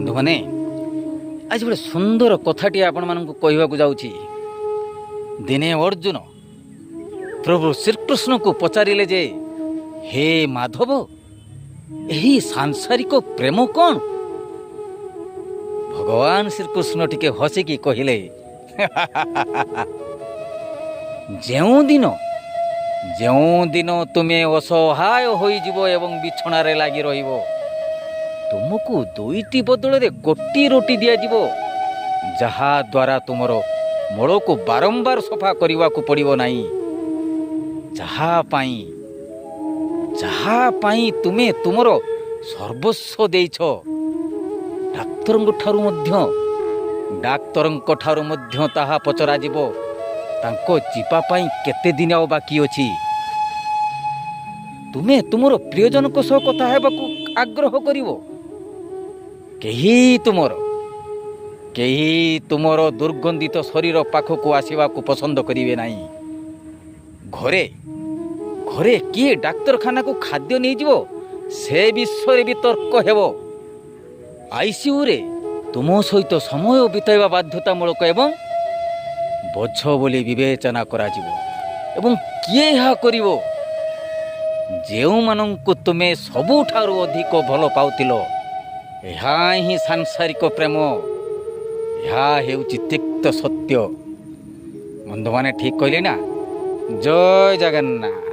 ବନ୍ଧୁମାନେ, ଆଜି ଗୋଟେ ସୁନ୍ଦର କଥାଟି ଆପଣମାନଙ୍କୁ କହିବାକୁ ଯାଉଛି। ଦିନେ ଅର୍ଜୁନ ପ୍ରଭୁ ଶ୍ରୀକୃଷ୍ଣଙ୍କୁ ପଚାରିଲେ ଯେ, ହେ ମାଧବ, ଏହି ସାଂସାରିକ ପ୍ରେମ କ'ଣ? ଭଗବାନ ଶ୍ରୀକୃଷ୍ଣ ଟିକେ ହସିକି କହିଲେ, ଯେଉଁଦିନ ତୁମେ ଅସହାୟ ହୋଇଯିବ ଏବଂ ବିଛଣାରେ ଲାଗି ରହିବ, ତୁମକୁ ଦୁଇଟି ବଦଳରେ ଗୋଟିଏ ରୋଟି ଦିଆଯିବ, ଯାହାଦ୍ୱାରା ତୁମର ମଳକୁ ବାରମ୍ବାର ସଫା କରିବାକୁ ପଡ଼ିବ ନାହିଁ। ଯାହା ପାଇଁ ତୁମେ ତୁମର ସର୍ବସ୍ୱ ଦେଇଛ, ଡାକ୍ତରଙ୍କ ଠାରୁ ମଧ୍ୟ ତାହା ପଚରାଯିବ, ତାଙ୍କ ଯିବା ପାଇଁ କେତେ ଦିନ ଆଉ ବାକି ଅଛି। ତୁମେ ତୁମର ପ୍ରିୟଜନଙ୍କ ସହ କଥା ହେବାକୁ ଆଗ୍ରହ କରିବ। କେହି ତୁମର ଦୁର୍ଗନ୍ଧିତ ଶରୀର ପାଖକୁ ଆସିବାକୁ ପସନ୍ଦ କରିବେ ନାହିଁ। ଘରେ କିଏ ଡାକ୍ତରଖାନାକୁ ଖାଦ୍ୟ ନେଇଯିବ, ସେ ବିଷୟରେ ବି ତର୍କ ହେବ। ଆଇସିୟୁରେ ତୁମ ସହିତ ସମୟ ବିତାଇବା ବାଧ୍ୟତାମୂଳକ ଏବଂ ବୋଝ ବୋଲି ବିବେଚନା କରାଯିବ। ଏବଂ କିଏ ଏହା କରିବ? ଯେଉଁମାନଙ୍କୁ ତୁମେ ସବୁଠାରୁ ଅଧିକ ଭଲ ପାଉଥିଲ। ଏହା ହିଁ ସାଂସାରିକ ପ୍ରେମ। ଏହା ହେଉଛି ତିକ୍ତ ସତ୍ୟ। ବନ୍ଧୁମାନେ, ଠିକ୍ କହିଲି ନା? ଜୟ ଜଗନ୍ନାଥ।